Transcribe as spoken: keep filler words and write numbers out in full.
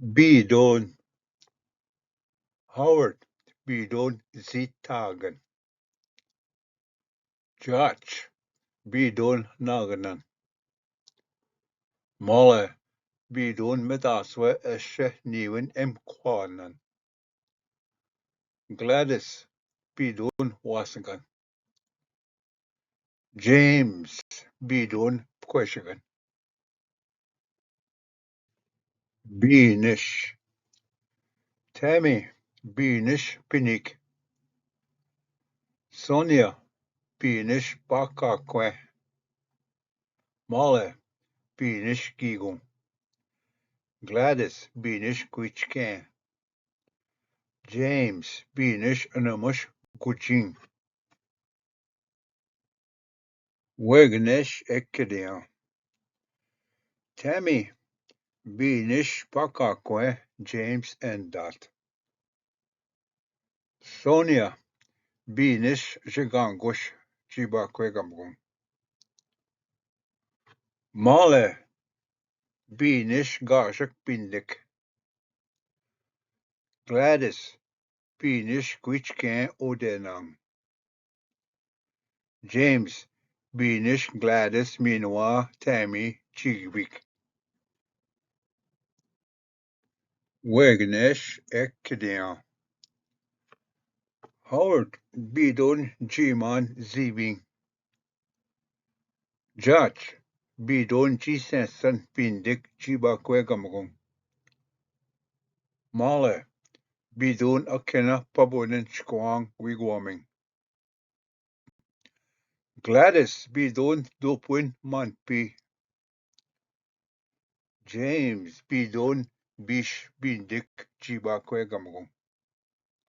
Bidon. Howard, Bidon Zitagan. Judge, Bidon Naganan. Molly, Bidon Medaswe Eshe Niwin Em Kwanan. Gladys, Bidon Wasangan. James, Bidon Pkweshagan. Binish. Tammy, Binish Pinik. Sonia, Binish Pakakwe. Molly, Binish Gigun. Gladys, Binish Kwichken. James, Binish Anamush Gujing. Wegnesh Ekedian. Tammy, Binish Pakakwe James Endat. Sonia, Binish Jigangush Jibakwe Gamgun. Molly, Binish Gashak Pindik. Gladys, Binish Kwichken Odenang. James, Binish Gladys Minwa Tammy Chigbik. Wegnesh Ekedian. Howard, Bidon Jiman Zibing. Judge, Bidon Jisensen Pindik Jibakwe Gamgun. Molly, Bidon Akena Pabonen Chkwang Wigwaming. Gladys, Bidon Dopwin Manpi. James, Bidon Bish Bindik Jibakwe Gamgun.